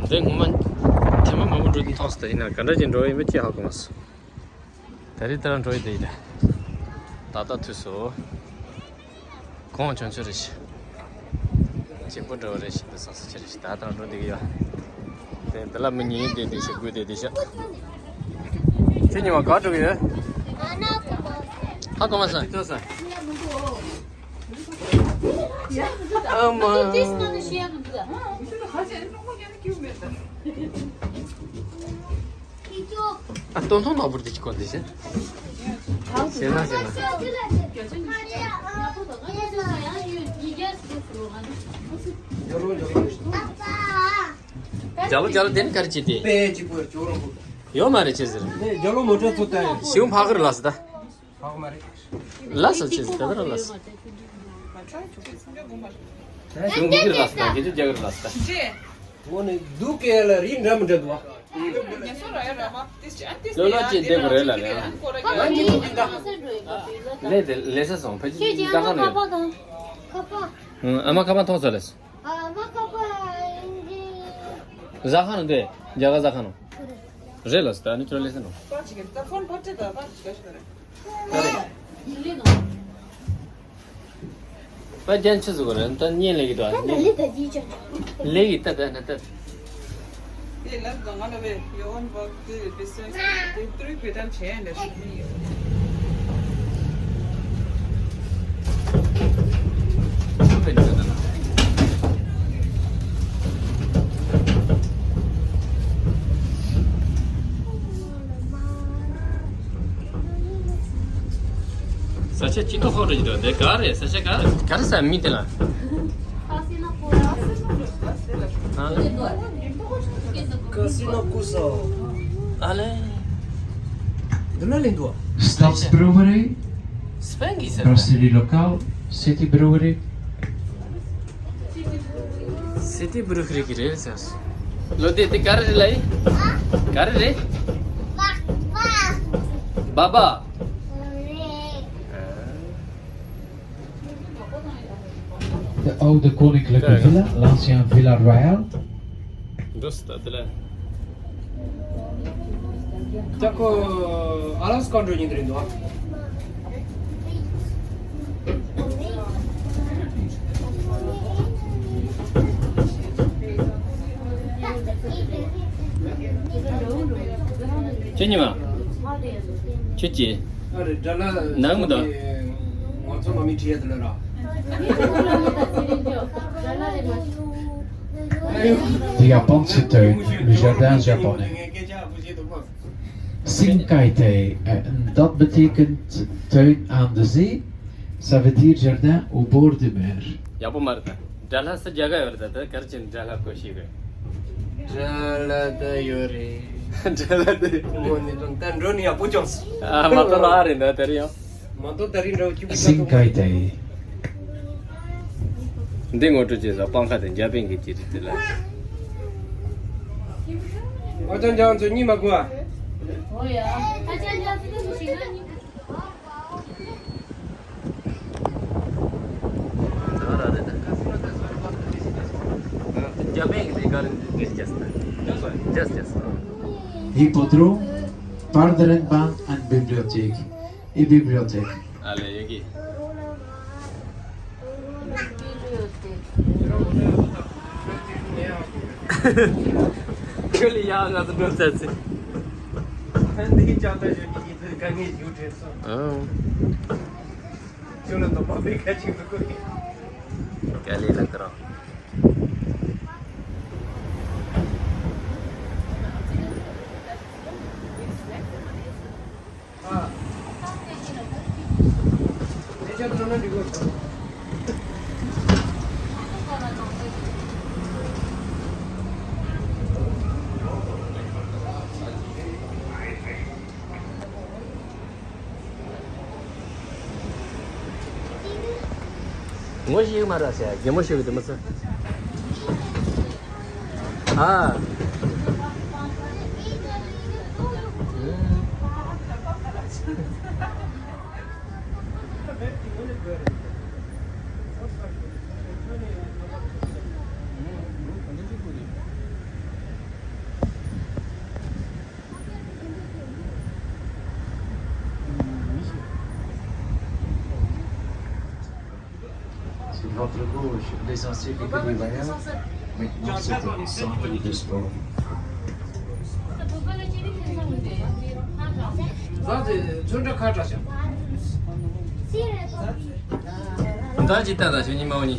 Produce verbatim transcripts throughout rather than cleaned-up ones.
དེ་ངོ་མ་ཐེངས་མ་མང་པོ་འགྲོ་དུས་མཐོང་སོང་། དེ་ཡིན་ན་ག་འདྲ་ཅིག་འགྲོ་ཡིན་པ་ཅི་ཧ་གོ་མ་སོང་། ད་རེས་ད་རང་འགྲོ་ཡི་དེ་ཡིན་ད། ད་ལྟ་དུས་སུ། གོང་ཆུང་ཆུང་རེད་ཤག་གཅིག་པུ་འགྲོ་བ་རེད་ཤག་འདི་སང་སང་ཆེ་རེད་ཤག་ད་ལྟ་འགྲོ་འདི་གི་ཡོད། དེ་འདི་ལ་མི་ཉིན་དེ་དེ་ཤག་དགུ་དེ་དེ་ཤག་ཁྱེད་ཉི་མ་ག་འགྲོ་གི་ཡོད། ཧ་གོ་མ་སོང་། ཨ་མ། ཨ་སྟོན་ཐོག་ནག་པོ་འདི་ཅི་གོ་འདི་ཤེ། ཤེ་ན་ཤེ་ན། རྒྱ་ལོ་རྒྱ་ལོ་དེ་ནི་ག་རེ་བྱེད་དེ། ཡོད་མ་རེད་ཅེས་ཟེར། ཞིའུ་ཕ་གིར་ལ་སི་ད། ལ་སོ་ཆེ་ཟིག་ད་ལྟ་རང་ལ་སོ། ཞུ་མི་གི་ལ་སོ་དང་གི་ཅུ་རྒྱ་གི་ལ་སོ་དང་། འོ་ནི་སྡུག་གི་ལ་རིགས་འདྲ་མི་འདྲ་འདུག་ཨ། ལོ་ལོ་ཅེ་བསྡད་དགོས་རེད་ལ་རེད། ང་གཉིས་ཀྱི་འདུག་ད། ལས་དེ་ལས་ས་སོང་ཕ་ཁྱེད་ཅི་ད་ཁ་ནས། ཁ་པ་དང་། ཁ་པ། ཨ་མ་ཁ་པ་ཐོག་ཚ་ལས། ཨ་མ་ཁ་པ་ཨིན་ཇི། ཟ་ཁང་ནང་དེ་རྒྱ་གར་ཟ་ཁང་ནང་། རེད་ལ་སོ་ད་ནི་ཁྱོད་ལས་ས་ནང་། ད་རེད། པ་རྒྱན་ཆི་ཟིག་རེད་ད་བརྙན་ལེགས་ཀྱི་འདུག་ཨ། ད་ལེགས་ཀྱི་ད་ད་ན་ད། དེ་ལ་ང་ལ་བས་ཡོ་ཝན་བག་དེ་བེ་སེ་དེ་ཏྲུ་བེ་ཏན་ཆེ་ཡན་ལེ་ཤི་ཡོད། ས་ཆ་ཅི་ཏོ་ཧོ་རེད་འདུག་དེ་ག་རེད། ས་ཆ་ག་རེད། ག་རེ་ས་མི་དེ་ལ། Casino Kuso. ཨ་ལེ། འདི་ན་ལེན་འདུག Stadsbrouwerij, སྤེན་གི་ས། Brasserie Lokaal, City Brewery. སི་ཏི་བུ་རུ་ཁི་རི་གི་རེད་ཟེར། ལོ་དེ་དེ་ག་རེ་རེད་ལ་ཡིན། ག་རེ་རེད། བ་བ། De oude koninklijke villa, l'ancien Villa Royale. འགྲོ་སི་ད་དེ་ལ། ཅག་ཁོ་ཨ་ལ་སི་ཀ་འགྲོ་ཉིན་དེ་རེད་འདུག་ཁྱེད་ཉི་མ། ཁྱེད་ཀྱིས། ནང་མི་དང་། ང་ཚོ་མ་མི་ཁྲིད་ཡ་དེ་ལ་ར། དེ་ཡག་པོ་ཚིག་དོན། Le jardin japonais. Sinkaitei, eh, dat betekent tuin aan de zee. Ça veut dire jardin au bord de mer. ཡག་པོ་མ་རེད་ད། དགྲ་ལྷ་སུ་རྒྱ་ག་ཡོད་རེད་ད། ད་གར་ཅན་དགྲ་ལྷ་གོ་ཤེས་རེད། དགྲ་ལྷ་ད་ཡོད་རེད། དགྲ་ལྷ་ད། ངོ་ནི་དང་ད་འགྲོ་ནི་ཡག་པོ་ཅོང་སི། ཨ་མ་ཏོ་ལ་ཨ་རེད་ད་དེ་རེད་ཡང་། མ་ཏོ་ད་རིང་འདྲ་བོ་ཅིག་པུ་ཅང་ཏོ། སིང་ཀའི་ཏའི། འདི་ངོ་སྤྲོད་བྱས་ས་སྤང་ཁ་དེ་འཇའ་པན་གྱི་ཅི་རེད་དེ་ལ། ཨ་ཅང་ཅང་ཚོ་གཉིད་མ་ཁུག་ཨ། ཨོ་ཡ། ཨ་ཅང་ཅང་ཚོ་ད་ཞིག་ན་གཉིད། Hippodroom, paardenrenbaan en bibliotheek. ཨེ་བི་བི་ལི་ཡོ་ཐེག་ཨ་ལེ་ཡ་གི། ཁྱོད་ལ་ཡང་ང་ཚོ་འགྲོ་ཚར་ཚེ། ཨ་འདི་ཅག་ད་ཞོ་གཉིས་ཀྱི་ཚོད་དཀའ་ངལ་ཞུ་དྲན་སོང་། ཨང་། ཁྱོད་ལ་དོ་པ་པའི་ཁ་ཆིག་ཏུ་བཀོད། དཀའ་ལས་ལ་ཁ་རང་། ངོ་ཤེས་ཀྱི་མ་རེད་ཟེར། རྒན་མོ་ཤེས་ཀྱི་འདུག་མ་ཟེར། ཨ། Entre gauche, les anciens écuries Bayard, maintenant c'est un centre de sport. ཟླ་ཅིག་ལྟ་ད་ཆོས་ཉི་མ་འོ་ནི།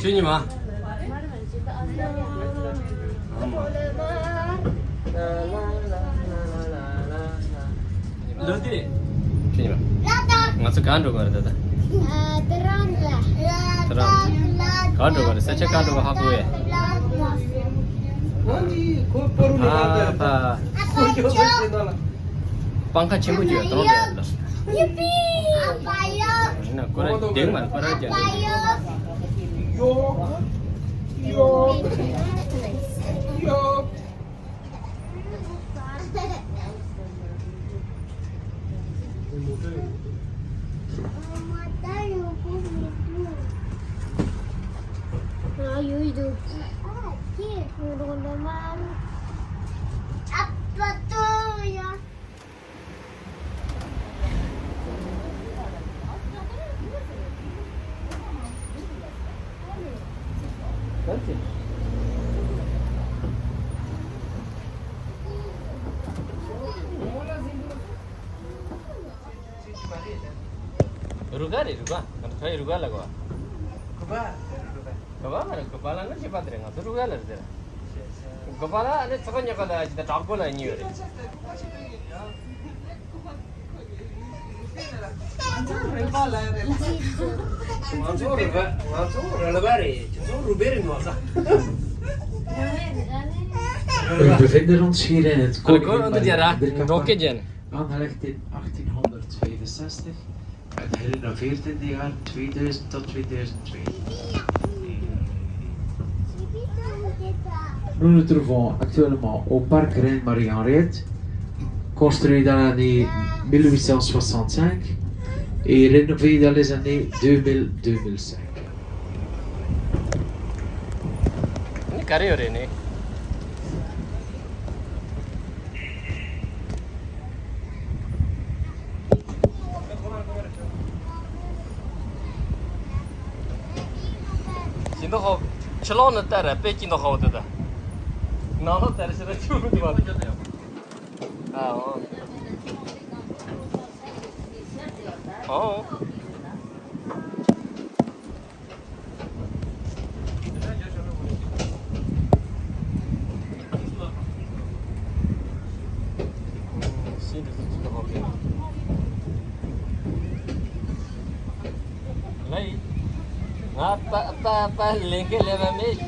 ཆོས་ཉི་མ། ལོ་དེ། ཆོས་ཉི་མ། ང་ཚོ་གང་འགྲོ་གི་རེད་ད་ལྟ། དེ་རང་ལ། དེ་རང་། གང་འགྲོ་གི་རེད། ས་ཆ་གང་འགྲོ་གི་ཧ་གོ་ཡས། ཨ་ཕ། སྤང་ཁ་ཆེན་པོ་ཅིག་ཡོད་དོང་དེ་ལ། ཡིན་ན་ཁོ་རང་ལྡེང་མ་རེད། ཁོ་རང་རྒྱ་ལྡེང་རུ་ག་རེད། རུ་ག་ང་ཚོ་ཕའི་རུ་ག་ལ་གོ། གུ་པ། གུ་པ་མ་རེད། གུ་པ་ལ་ནི་ཤི་པ་དེ་རེད། ང་ཚོ་རུ་ག་ལ་རེད་ཟེར། གུ་པ་ལ་ཨ་ནི་ཚོ་ཉོ་ག་ལ་ཅི་ད་དྲག་པོ་ལ་གཉིས་ཡོད་རེད། ང་ཚོ་རུ་ག་ང་ཚོ་རུ་ག་རེད། ཁྱེད་ཚོ་རུ་བེ་རེད་ནོ་ས། Wir bevinden ons hier in het Koninklijk Birkapa, aangelegd in achttienhonderdzweeënzestig en gerenoveerd in de jaren tweeduizend tot tweeduizend twee. Nous nous trouvons actuellement au parc Reine Marie-Henriette, construit dans l'année mille huit cent soixante-cinq et rénové dans les années deux mille, deux mille cinq. ནི་ག་རེ་ཡོད་རེད་ནི། སྦྱིན་བདག་ཧོ། ཕྱི་ལོགས་ནས་བལྟས་ར་དཔེ་སྦྱིན་བདག་ཧོ་དེ་ད། ནང་ལོགས་བལྟས་ར་ཕྱི་ལོགས་ཆུ་མི་འདུག་བ། ཨ་འོ། ཨོ། ལའི། ང་པ་པ་པ་ལེན་གི་ལེ་བ་མེད།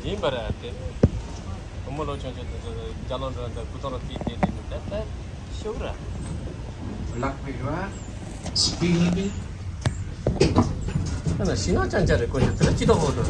ཡིན་པ་རེད་དེ། བུ་མོ་ལོ་ཆུང་ཆུང་དེ་ཚོ་རྒྱ་ལོ་འགྲོ་འདི་སྐུ་ཐང་ལ་ཕིག་དེ་དེ་ནི་ད་ད་ཤོག་ར། Laat me waar. Spelen. ད་ན་ཤི་ན་ཅང་ཅང་རེད། ཀོ་ཅི་དེ་ལ་ཅི་ཐོག་འོ་དོ།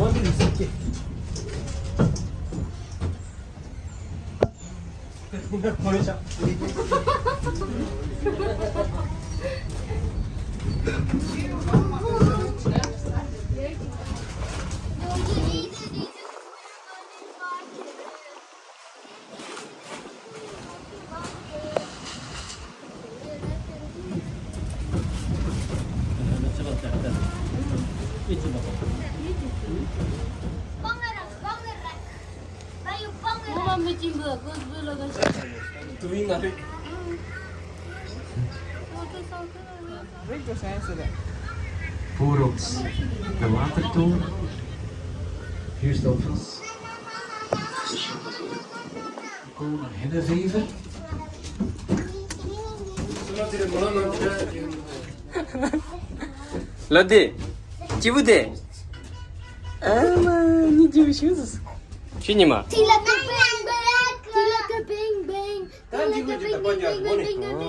Voor ons de watertoren. Hier staat vast. Komen Hennevever. ལོ་དེ། སྐྱིད་པོ་དེ། ཨ་མ་ནི་སྐྱིད་པོ་ཞིག་ཟེར། ཁྱོད་ཉི་མ། Tilaka bing bing, tilaka bing bing. ད་འགྲིག་གི་འདུག་ད་པ་རྒྱག་གོ་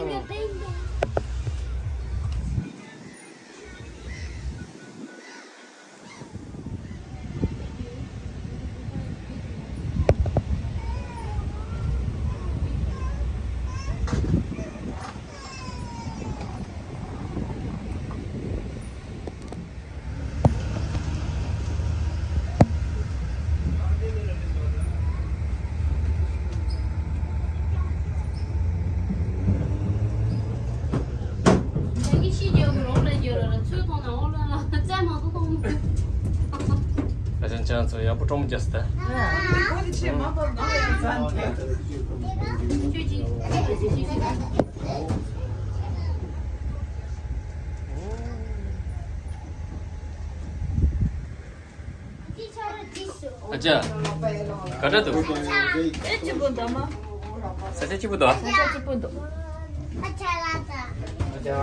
ནི། ཨ་ཅང་ཅང་ཚོ་ཡག་པོ་སྤྲོ་མོ་རྒྱག་སྟེ། ཨ་ཅག་ག་འདྲ་འདུག་ཨེ་གཅིག་པོ་འདུག་མ། ས་ཆ་གཅིག་པོ་འདུག་ས་ཆ་གཅིག་པོ་འདུག་ཨ་ཅག་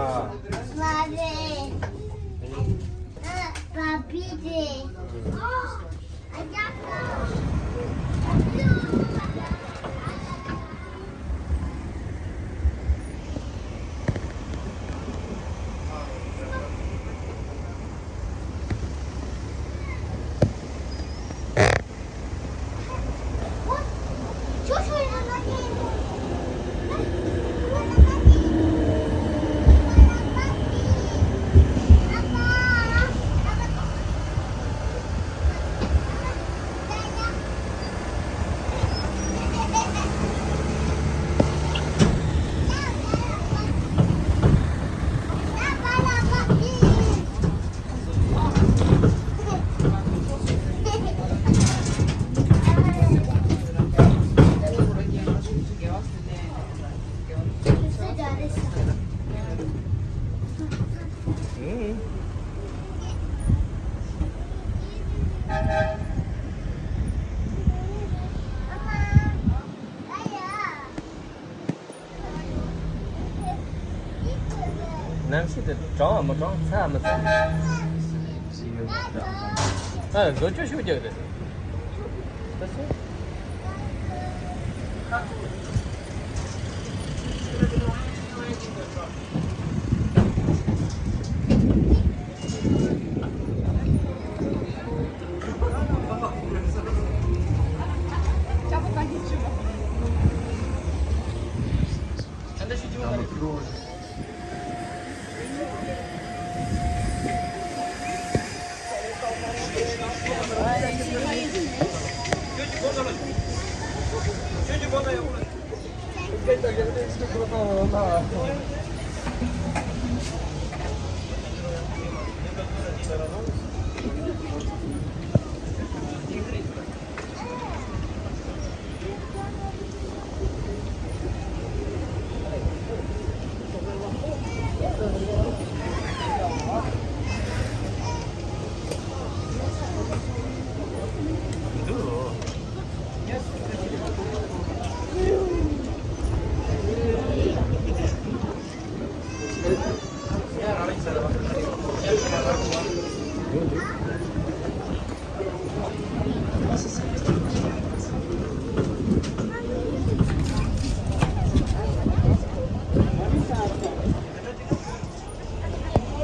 གནམ་གཤིས་དེ་གྲང་བ་མ་གྲང་ཚ་བ་མ་ཚ། ཨ་བཟོ་བཅོས་ཤུགས་རྒྱག་རེད།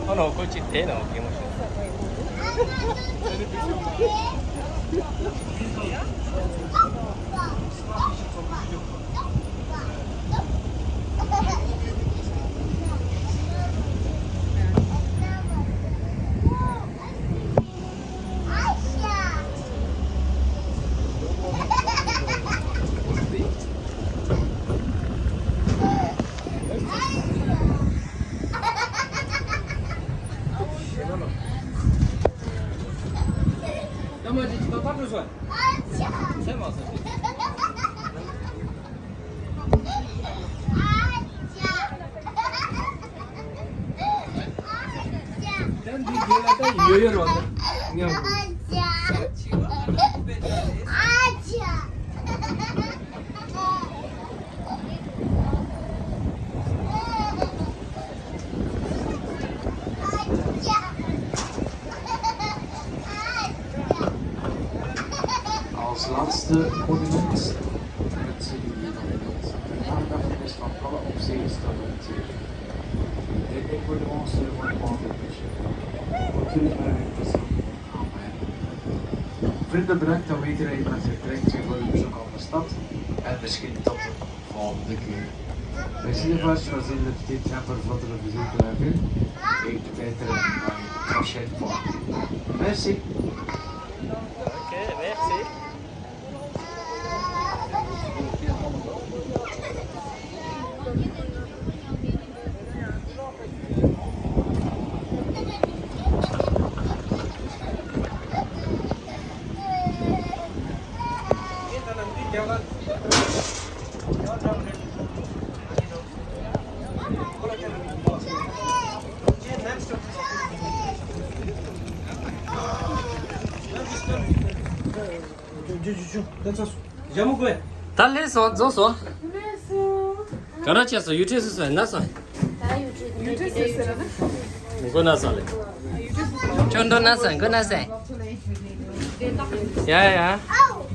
ཨ་ནོ་ཁོ་ཅི་དེ་ནོ་གེ་མོ། Als laatste monument. Écoulement sur le mouvement de pêche. Aucune heure impossible. Amen. Vriend, bedankt dat we iedereen met het drinkje voor u bezoek al gestart en misschien tot de volgende keer. Merci d'avoir choisi le petit train pour votre visite de la ville et peut-être à une prochaine fois. Merci. Ok, merci. ད་སླེབས་སོང་། རྫོགས་སོང་། ག་རེ་བྱས་སོང་། ཡུ་ཊི་སུ་སོང་། ན་སོང་། མགོ་ན་སོང་ལེ། ཁྱོད་འགྲོ་ན་སོང་། མགོ་ན་སོང་། ཡ་ཡ་ཡ།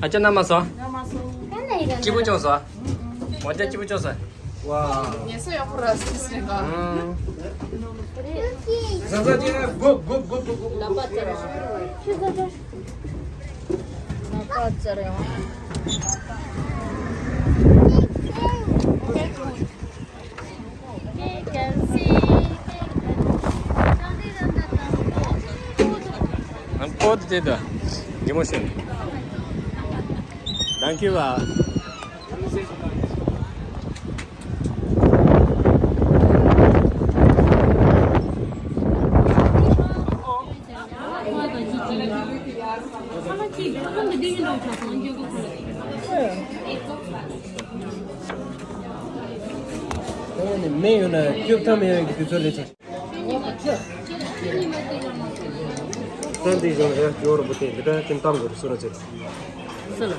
ཨ་ཅག་ན་མ་སོང་། སྐྱིད་པོ་བྱུང་སོང་། མོ་ཅག་སྐྱིད་པོ་བྱུང་སོང་། ཝ། ངལ་གསོ་ཡག་པོ་རག་སོང་ཟེར་ག་ཟ་ཟ་ཅེ་གོ་གོ་གོ་གོ་གོ། Thank you. མེ་ཡོད་ན་སྐྱོབ་ཐབས་མེད་པའི་དུས་ཚོད་སླེབས་ཚར། ད་འདི་བཞིན་རེད། ཡོ་རོ་པོ་དེ་འདི་འདྲ་ཀིན་བཏང་དགོས་རེད། སུ་ར་ཚེ། སུ་ལ།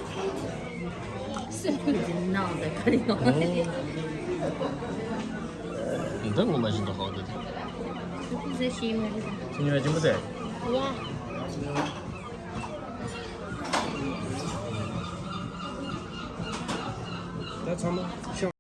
སུ་ལ་ནང་དུ་ག་རེ་ཡོང་། འདི་ངོ་མ་བཞིན་དུ་ཧོ་འདུག་ཟེར་ཤེས་མ་རེད། ཁྱི་ཉོ་ཡ་ཅི་མོ་ཟེར། ཡ། ད་ཚང་མ་ཤོག